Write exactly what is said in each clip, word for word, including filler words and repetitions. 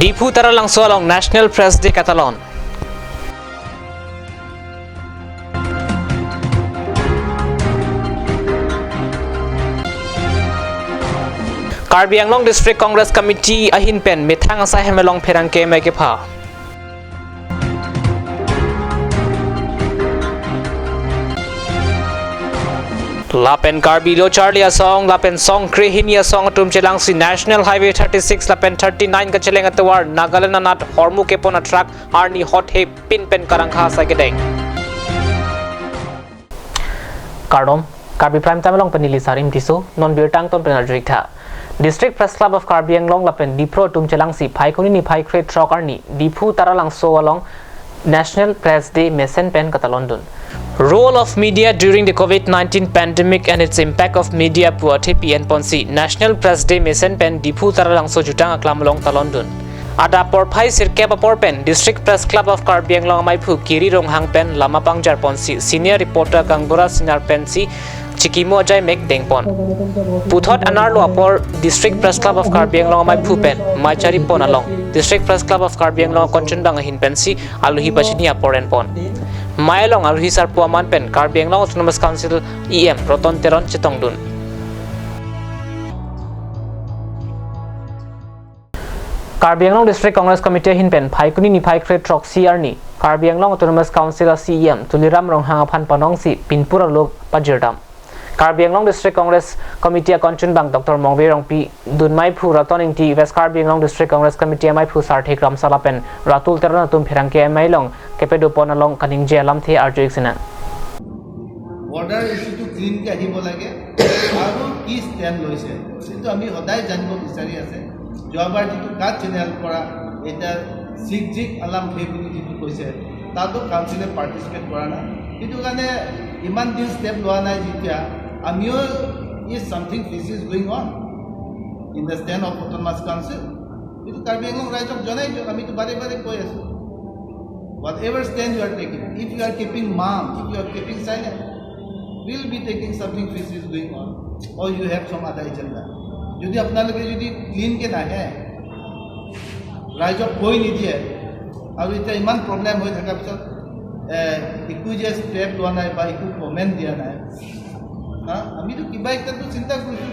Diphu Taralangso along National Press Day katalon. Karbi Anglong District Congress Committee ahin pen methang asai hem along pherangke amei kepha. Lapen Karbi Lo Charli Asong, lapen Song Krehini Asong atum chelangsi National Highway thirty-six lapen thirty-nine kacheleng atovar Nagaland anat hormu kepon a-truck arni hot hepin pen karangkha asai kedeng. Kardom, Karbi Prime Time along pen neli Sarim Tisso, non birta angton pen arjuik tha. District Press Club of Karbi Anglong lapen Dipro atum chelangsi Phaikuni niphai krethrok arni Diphu Taralangso along National Press Day mesen pen katalondun. Role of media during the COVID nineteen pandemic and its impact of media pu athepi enponsi National Press Day mesen pen Diphu Taralangso jutang aklam along talondun. Adap porphai sirkep apor pen District Press Club of Karbi Anglong amaiphu Giri Ronghang pen lama pangjarponsi senior reporter Kangbura Singnar pensi chikimo ajai mek dengpon. Puthot anerlo apor District Press Club of Karbi Anglong amaiphu pen mei charipon along District Press Club of Karbi Anglong akonchunbang ahin pensi aluhi pachini apor enpon. Mei along aluhi sarpo aman pen Karbi Anglong Autonomous Council E M Roton Teron chetongdun. Karbi Anglong District Congress Committee ahin pen Phaikuni niphai krethrok si arni Karbi Anglong Autonomous Council a C E M Tuliram Ronghang aphan panongsi pinpur alo pajirdam. Karbi Anglong District Congress Committee akonchunbang Doctor Mongve Rongpi, dunmaiphu Raton Ingti, West Karbi Anglong District Congress Committee amaiphu Sarthik Ramsa lapen Ratul Teron atum pherangke amei along kepedopon along kaningje alamthe arjuik sinang. Border ইছ্যুটো ক্লিনকে আহিব লাগে আৰু কি ষ্টেণ্ড লৈছে, সেইটো আমি সদায় জানিব বিচাৰি আছে। যোৱাবাৰ যিটো কাট জেনেৰেল পৰা এতিয়া চিক জিক আলাম সেই বুলি যিটো কৈছে, তাতো কাউন্সিলে পাৰ্টিচিপেট কৰা নাই। সেইটো কাৰণে ইমান দিন ষ্টেপ লোৱা নাই যেতিয়া আমিও is something fishy is going on in the stand of Autonomous Council, এইটো কাৰ্বি আংলং ৰাইজক জনাই দিয়ক। আমিতো বাৰে বাৰে কৈ আছো, whatever stand you are taking, if you are keeping mum, if you are keeping silent, we'll be taking something fishy is going on, or you have some other agenda. যদি আপোনালোকে যদি ক্লিনকে নাহে ৰাইজক কৈ নিদিয়ে আৰু এতিয়া ইমান প্ৰব্লেম হৈ থকাৰ পিছত এ, একো যে ষ্টেপ লোৱা নাই বা একো কমেণ্ট দিয়া নাই, হা? আমিতো কিবা একটাতো চিন্তা কৰিছো,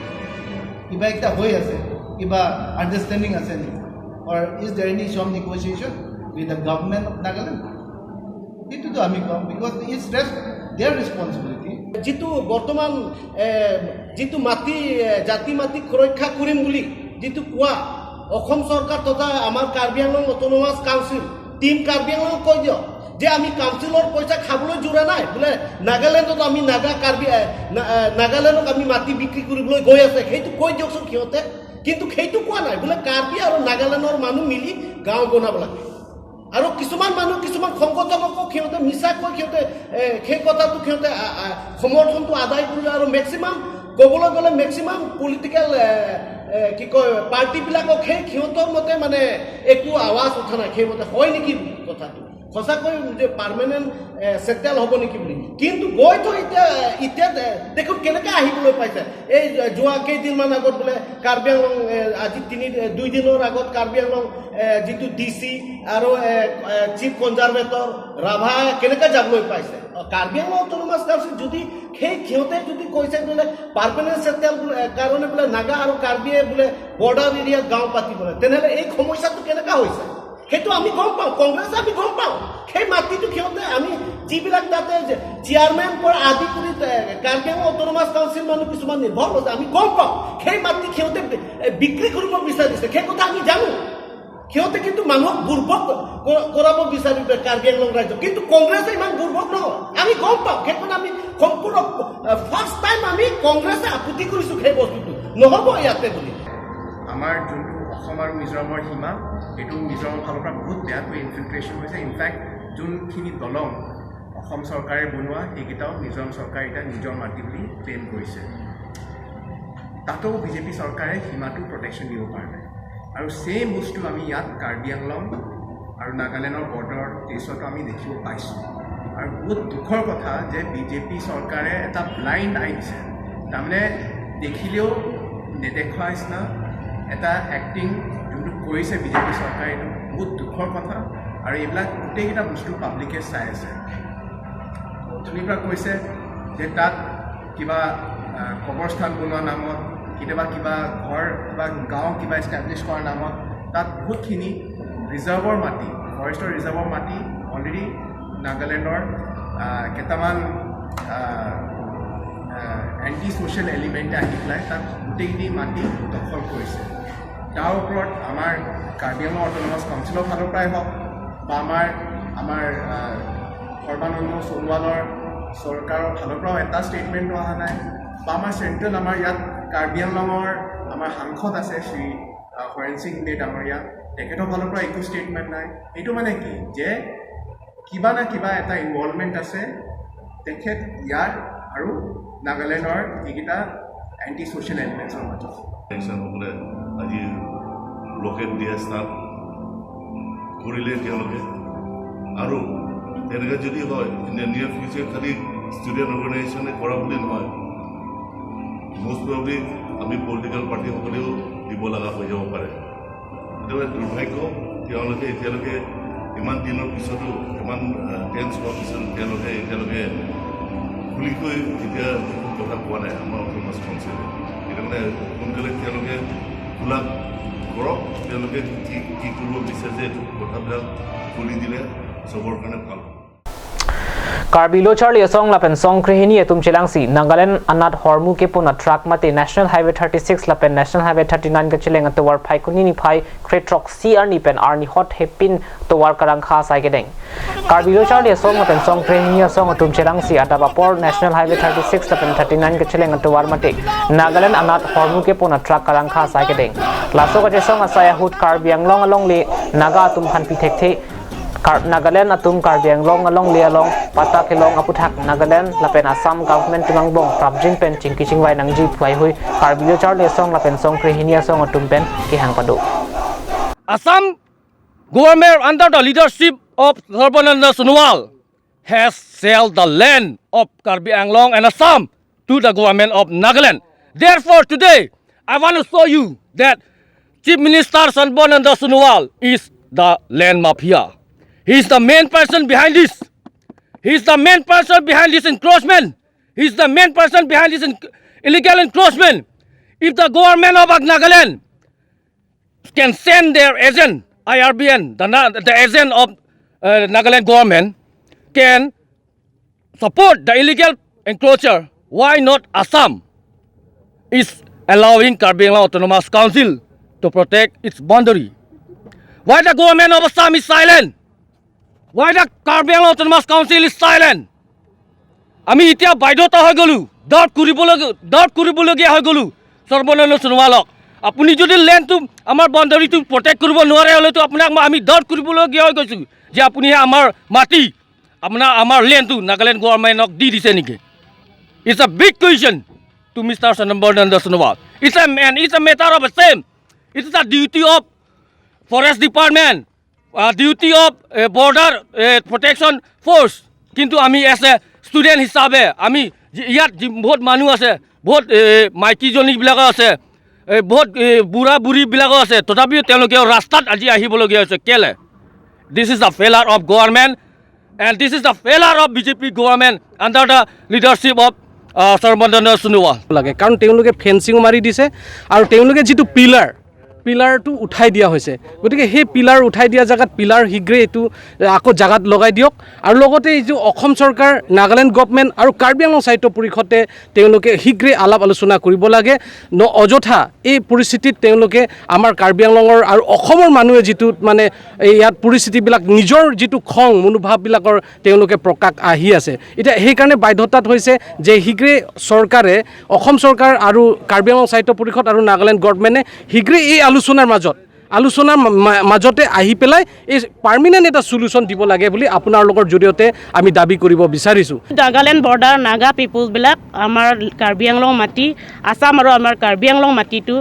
কিবা একটা হৈ আছে, কিবা আণ্ডাৰষ্টেণ্ডিং আছে নেকি, or is there any some negotiation with the government of Nagaland? সেইটোতো আমি কম, because it's rest, their responsibility. যিটো বৰ্তমান এ, যিটো মাটি এ, জাতি মাটি সুৰক্ষা কৰিম বুলি যিটো কোৱা অসম চৰকাৰ তথা আমাৰ Karbi Anglong autonomous council, team Karbi আংলঙক কৈ দিয়ক যে আমি কাউন্সিলৰ পইচা খাবলৈ জোৰা নাই, বোলে নাগালেণ্ডত আমি নাগা কাৰ্বি এ, না- এ, নাগালেণ্ডক আমি মাটি বিক্ৰী কৰিবলৈ গৈ আছে, সেইটো কৈ দিয়কচোন সিহঁতে। কিন্তু সেইটো কোৱা নাই, বোলে কাৰ্বি আৰু নাগালেণ্ডৰ মানুহ মিলি গাঁও বনাব লাগে। আৰু কিছুমান মানুহ, কিছুমান সংগঠনকো সিহঁতে মিছাকৈ সিহঁতে এ, সেই কথাটো সিহঁতে আ- আ- সমৰ্থনটো আদায় কৰিলে আৰু মেক্সিমাম, ক'বলৈ গ'লে মেক্সিমাম পলিটিকেল এ, এ, কি কয়, পাৰ্টিবিলাকক সেই সিহঁতৰ মতে মানে একো আৱাজ উঠা নাই, সেইমতে হয় নেকি বুলি কথাটো। সঁচাকৈ যে পাৰ্মানেণ্ট ছেটেল হ'ব নেকি বুলি। কিন্তু গৈ থৈ এতিয়া, এতিয়া দে- দেখোন কেনেকে আহিবলৈ পাইছে। এই যোৱা কেইদিনমান আগত বোলে কাৰ্বি আংলং, এ, আজি তিনি, এ, দুই দিনৰ আগত কাৰ্বি আংলং, এ, যিটো ডি চি আৰু, এ, এ, চিফ কনজাৰ্ভেটৰ ৰাভা কেনেকে যাবলৈ পাইছে? অ, কাৰ্বি আংলং অট'নমাছ কাউন্সিল যদি সেই সিহঁতে যদি কৈছে বোলে পাৰ্মানেণ্ট ছেটেল বোলে, এ, কাৰণে বোলে নাগা আৰু কাৰ্বিয়ে বোলে বৰ্ডাৰ এৰিয়াত গাঁও পাতিবলৈ, তেনেহ'লে এই সমস্যাটো কেনেকা হৈছে? সেইটো আমি গম পাওঁ, কংগ্ৰেছে আমি গম পাওঁ। সেই মাটিটো সিহঁতে, আমি যিবিলাক তাতে যে চেয়াৰমেন পৰা আদি কৰি, এ, কাৰ্বি আংলং অট'নমাছ কাউন্সিল মানুহ কিছুমান ইনভল্ভ আছে, আমি গম পাওঁ। সেই মাটি সিহঁতে বি- এ, বিক্ৰী কৰিব বিচাৰিছে, সেই কথা আমি জানো। সিহঁতে কিন্তু মানুহক বুৰ্বক ক- কৰাব বিচাৰিছে কাৰ্বি আংলং ৰাইজক, কিন্তু কংগ্ৰেছে ইমান বুৰ্বক নহয়, আমি গম পাওঁ। সেইখন আমি সম্পূৰ্ণ, এ, ফাৰ্ষ্ট টাইম আমি কংগ্ৰেছে আপত্তি কৰিছো সেই বস্তুটো, নহ'ব ইয়াতে বুলি। আমাৰ যোনটো অসম আৰু মিজোৰামৰ সীমা, এইটো মিজোৰামৰ ফালৰ পৰা বহুত বেয়াকৈ ইনফিল্ট্ৰেশ্যন হৈছে। ইনফেক্ট যোনখিনি দলং অসম চৰকাৰে বনোৱা, সেইকেইটাও মিজোৰাম চৰকাৰে এতিয়া নিজৰ মাটি বুলি ক্লেইম কৰিছে। তাতো বিজেপি চৰকাৰে সীমাটো প্ৰটেকশ্যন দিব পৰা নাই। আৰু ছেইম বস্তু আমি ইয়াত কাৰ্বি আংলং আৰু নাগালেণ্ডৰ বৰ্ডাৰ কেছত আমি দেখিব পাইছোঁ। আৰু বহুত দুখৰ কথা যে বিজেপি চৰকাৰে এটা ব্লাইণ্ড আই দিছে, তাৰমানে দেখিলেও নেদেখা নিচিনা এটা এক্টিং, যোনটো কৰিছে বিজেপি চৰকাৰে, এইটো বহুত দুখৰ কথা। আৰু এইবিলাক গোটেইকেইটা বস্তু পাব্লিকে চাই আছে। অথনিৰ পৰা কৈছে যে তাত কিবা, আহ, কবৰস্থান বনোৱাৰ নামত, কেতিয়াবা কিবা ঘৰ, কিবা গাঁও কিবা এষ্টাব্লিছ কৰাৰ নামত তাত বহুতখিনি ৰিজাৰ্ভৰ মাটি, ফৰেষ্টৰ ৰিজাৰ্ভৰ মাটি অলৰেডি নাগালেণ্ডৰ, আহ, কেইটামান, আহ, আহ, এণ্টি ছ'চিয়েল এলিমেণ্টে আহি পেলাই তাত গোটেইখিনি মাটি দখল কৰিছে। তাৰ ওপৰত আমাৰ কাৰ্বি আংলং অট'নমাছ কাউন্সিলৰ ফালৰ পৰাই হওক বা আমাৰ, আমাৰ, আহ, সৰ্বানন্দ সোণোৱালৰ চৰকাৰৰ ফালৰ পৰাও এটা ষ্টেটমেণ্টো অহা নাই বা আমাৰ চেণ্ট্ৰেল, আমাৰ ইয়াত কাৰ্বি আংলঙৰ আমাৰ সাংসদ আছে শ্ৰী, আহ, হৰেণ সিং শিন্দে ডাঙৰীয়া, তেখেতৰ ফালৰ পৰা একো ষ্টেটমেণ্ট নাই। এইটো মানে কি যে কিবা না কিবা এটা ইনভলভমেণ্ট আছে তেখেত ইয়াৰ আৰু নাগালেণ্ডৰ এইকেইটা এণ্টি ছ'চিয়েল এলিমেণ্টছৰ মাজত। এক্সনসকলে আজি ব্লকেড দিয়া ষ্টাৰ্ট কৰিলে তেওঁলোকে। আৰু তেনেকে যদি হয়, ইন দ্য নিয়াৰ ফিউচাৰ খালি ষ্টুডেণ্ট অৰ্গেনাইজেশ্যনে কৰা বুলি নহয়, মষ্ট প্ৰবেবলি আমি পলিটিকেল পাৰ্টিসকলেও দিব লগা হৈ যাব পাৰে। এইটো দুৰ্ভাগ্য, তেওঁলোকে এতিয়ালৈকে ইমান দিনৰ পিছতো, ইমান, আহ, টেন্স হোৱাৰ পিছতো তেওঁলোকে এতিয়ালৈকে খুলিকৈ এতিয়া একো কথা কোৱা নাই আমাৰ অট'নমাছ কাউন্সিলে। সেইকাৰণে সোনকালে তেওঁলোকে খোলা কৰক, তেওঁলোকে কি, কি কৰিব বিচাৰিছে এইটো কথাবিলাক খুলি দিলে চবৰ কাৰণে ভাল। Karbi Lo Charli Asong lapen Song Krehini atum chelangsi Nagaland anat hormu kepon a truck mate National Highway thirty-six lapen National Highway thirty-nine kacheleng atovar Phaikuni niphai krethrok isi arni pen arni hot hepin tovar karangkha asai kedeng. Karbi Lo Charli Asong lapen Song Krehini Asong atum chelangsi adap apor National Highway thirty-six lapen thirty-nine kacheleng atovar mate Nagaland anat hormu kepon a truck karangkha asai kedeng. Laso kachesong asai ahut Karbi Anglong alongle Naga atum aphan pi thekthe. Kar-, Nagaland atum Karbi Anglong alongle along patta kelong aputhak Nagaland lapen Assam government atum angbong prapjin pen chingki chingvai nangji pu haihui Karbi Lo Charli Asong lapen Song Krehini Asong atum pen kehang pado. Assam government under the leadership of Sarbananda Sonowal has sold the land of Karbi Anglong and Assam to the government of Nagaland. Therefore, today, I want to show you that Chief Minister Sarbananda Sonowal is the land mafia. He is the main person behind this. He is the main person behind this encroachment. He is the main person behind this en-, illegal encroachment. If the government of Nagaland can send their agent, I R B N, the, Na-, the agent of, uh, Nagaland government, can support the illegal encroacher, why not Assam is allowing Karbi Anglong Autonomous Council to protect its boundary? Why the government of Assam is silent? Why the Karbi Anglong Autonomous Council is silent? আমি এতিয়া বাধ্যতা হৈ গ'লো, ডাউট কৰিবলৈ, ডাউট কৰিবলগীয়া হৈ গ'লো সৰ্বানন্দ সোণোৱালক। আপুনি যদি লেণ্ডটো, আমাৰ বাউণ্ডেৰীটো প্ৰটেক্ট কৰিব নোৱাৰে হ'লেতো আপোনাক মই, আমি ডাউট কৰিবলগীয়া হৈ গৈছোঁ যে আপুনি আমাৰ মাটি, আপোনাৰ, আমাৰ লেণ্ডটো নাগালেণ্ড গভৰ্ণমেণ্টক দি দিছে নেকি? It's a big question to Mister Sarbananda Sonowal. It's a, and it's a matter of shame. It is the duty of forest department, uh, duty of, uh, border, uh, protection force. কিন্তু আমি as a student হিচাপে আমি যি-, ইয়াত যি বহুত মানুহ আছে, বহুত, এ, মাইকীজনীবিলাকো আছে, এ, বহুত, এ, বুঢ়া বুঢ়ীবিলাকো আছে, তথাপিও তেওঁলোকে ৰাস্তাত আজি আহিবলগীয়া হৈছে। কেলে? This is the failure of government and this is the failure of B J P government under the leadership of, uh, Sarbananda Sonowal. লাগে, কাৰণ তেওঁলোকে ফেঞ্চিং মাৰি দিছে আৰু তেওঁলোকে যিটো পিলাৰ, পিলাৰটো উঠাই দিয়া হৈছে। গতিকে সেই পিলাৰ উঠাই দিয়া জেগাত পিলাৰ শীঘ্ৰে এইটো, এ, আকৌ জেগাত লগাই দিয়ক। আৰু লগতে এই যে অসম চৰকাৰ, নাগালেণ্ড গভৰ্ণমেণ্ট আৰু কাৰ্বি আংলং সাহিত্য পৰিষদে তেওঁলোকে শীঘ্ৰে আলাপ আলোচনা কৰিব লাগে। ন-, অযথা এই পৰিস্থিতিত তেওঁলোকে আমাৰ কাৰ্বি আংলঙৰ আৰু অসমৰ মানুহে যিটো মানে এই ইয়াত পৰিস্থিতিবিলাক, নিজৰ যিটো খং মনোভাৱবিলাকৰ তেওঁলোকে প্ৰকাশ আহি আছে। এতিয়া সেইকাৰণে বাধ্যতাত হৈছে যে শীঘ্ৰে চৰকাৰে, অসম চৰকাৰ আৰু কাৰ্বি আংলং সাহিত্য পৰিষদ আৰু নাগালেণ্ড গভৰ্ণমেণ্টে শীঘ্ৰে এই আলোচনাৰ মাজত, আলোচনাৰ মা-, মা-, মাজতে আহি পেলাই এই পাৰ্মানেণ্ট এটা ছলিউশ্যন দিব লাগে বুলি আপোনালোকৰ জৰিয়তে আমি দাবী কৰিব বিচাৰিছোঁ। নাগালেণ্ড বৰ্ডাৰ নাগা পিপলছবিলাক আমাৰ কাৰ্বি আংলং মাটি, আছাম আৰু আমাৰ কাৰ্বি আংলং মাটিটো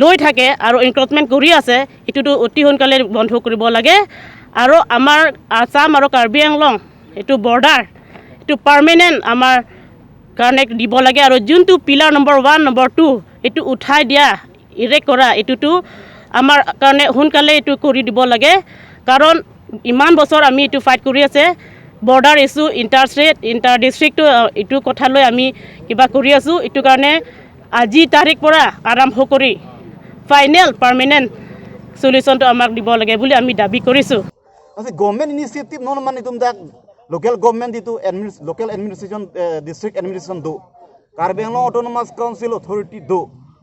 লৈ থাকে আৰু এনক্ৰ'চমেণ্ট কৰি আছে, এইটোতো অতি সোনকালে বন্ধ কৰিব লাগে। আৰু আমাৰ আছাম আৰু কাৰ্বি আংলং এইটো বৰ্ডাৰ, এইটো পাৰ্মানেণ্ট আমাৰ কাৰণে দিব লাগে। আৰু যোনটো pillar number one, number two, এইটো উঠাই দিয়া, ইৰেক্ট কৰা, এইটোতো আমাৰ কাৰণে সোনকালে এইটো কৰি দিব লাগে। কাৰণ ইমান বছৰ আমি এইটো ফাইট কৰি আছে, border issue, inter state, inter ডিষ্ট্ৰিক্টটো, আহ, এইটো কথা লৈ আমি কিবা কৰি আছোঁ। এইটো কাৰণে আজি তাৰিখ পৰা আৰম্ভ কৰি ফাইনেল পাৰ্মানেণ্ট চলিউশ্যনটো আমাক দিব লাগে বুলি আমি দাবী কৰিছোঁ। Asi government initiative non mane itum dak local government itum adminis-, local administration, eh, district administration do. Karbi Anglong Autonomous Council Authority do.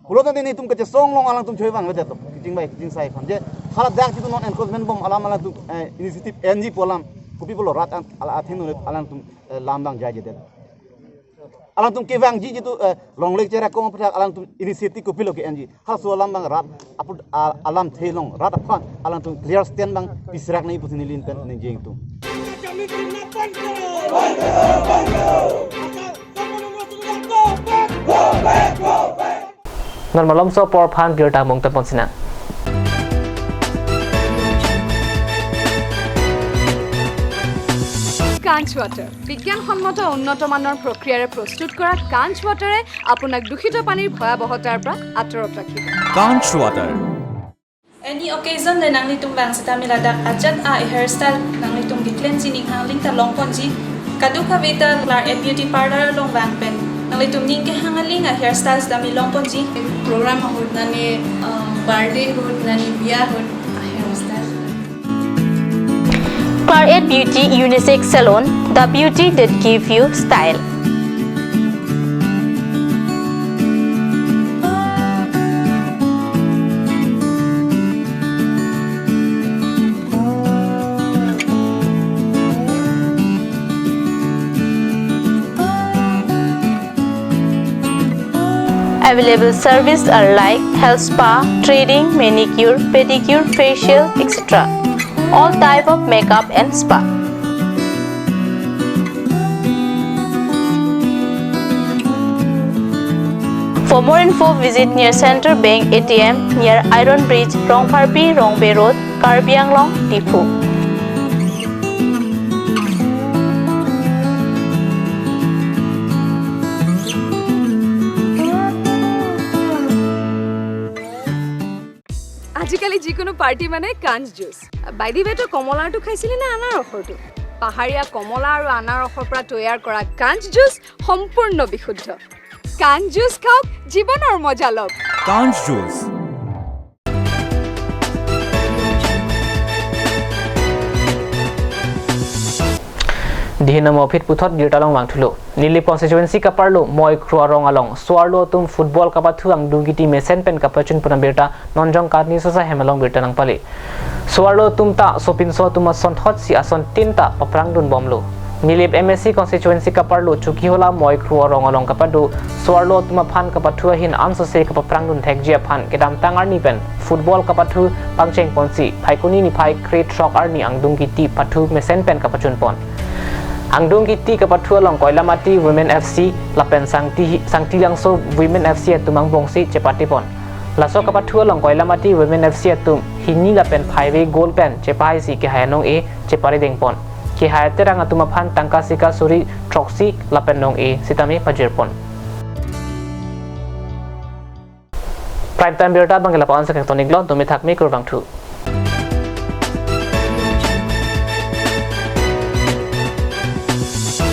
Pulote nelitum kachesong along alangtum choi vangvedet to. Kiching bai, kiching sai aphan. Je hala dak itum non enforcement bom alam alangtum, eh, initiative N G pu alam. Kopi pulo rat an-, ala atheng non alangtum, eh, lam bang jai jedet. Alangtum kevangji itum, eh, longle chera kong aphuthak alangtum initiative kopilo ke-enji. Halaso alam bang rat aput a-, alamthe along rat aphan alangtum clear stand bang piserak nangji pusi neli pen ningje ingtung. Non malomso apor aphan birta mungtapon sinang. কাঞ্চ ৱাটাৰ, বিজ্ঞানসন্মত উন্নত মানৰ প্ৰক্ৰিয়াৰে প্ৰস্তুত কৰা কাঞ্চ ৱাটাৰে আপোনাক দূষিত পানীৰ ভয়াৱহতাৰ পৰা আঁতৰত ৰাখিব। Kanch Water. Any occasion le nanglitum bang sitame ladak ajat a hairstyle nanglitum declan sining hangling ta longponji. Kadokave ta Claret Beauty Parlour along vang pen nanglitum ning kehang aling a hairstyle sitame longponji. Program ahut nani, uh, birthday ahut nani biya ahut a hairstyle. Claret Beauty Unisex Salon, the beauty that give you style. Available services are like health spa, threading, manicure, pedicure, facial, et cetera. All type of makeup and spa. For more info, visit near Central Bank A T M, near Iron Bridge, Rongpharpi, Rongbe Road, Karbi Anglong, Diphu. আজিকালি যিকোনো পাৰ্টি মানে কাঞ্চ juice. By the way, তই কমলাৰটো খাইছিলি নে আনাৰসৰটো? পাহাৰীয়া কমলা আৰু আনাৰসৰ পৰা তৈয়াৰ কৰা কাঞ্চ জুচ সম্পূৰ্ণ বিশুদ্ধ। কাঞ্চ জুচ খাওক, জীৱনৰ মজা লওক। Kanch Juice. Dihin namo phit puthot birta along vangthulo. Nilip constituency kaparlo Moikru arong along so-arlo atum football kapathu angdung kiti mesen pen kapachunpon abirta non jongkatni sosa hem along birta nangpale. So-arlo atum ta sopinso atum asonthotsi asontin ta paphrangdunbomlo. Nilip M A C constituency kaparlo Chokihola Moikru arong along kapado so-arlo atum aphan kapathu ahin ansose kapaphrangdun thekji aphan kedamtang arni pen football kapathu pangchengponsi Phaikuni niphai kre throk arni angdung kiti pathu mesen pen kapachunpon. Angdung kiti kapathu along Koilamati Women F C lapen Sangti, Sangti Langso Women F C atum angbongsi chepatepon. Laso kapathu along Koilamati Women F C atum hini lapen phaive goal pen chepahaisi kehai anong-e cheparidengpon. Kehai aterang atum aphan tangka sika suri throksi lapen nong-e sitame pajirpon. Prime Time Birta abang ke la-an si kangton-iklo, dome thakme, kurvangthu.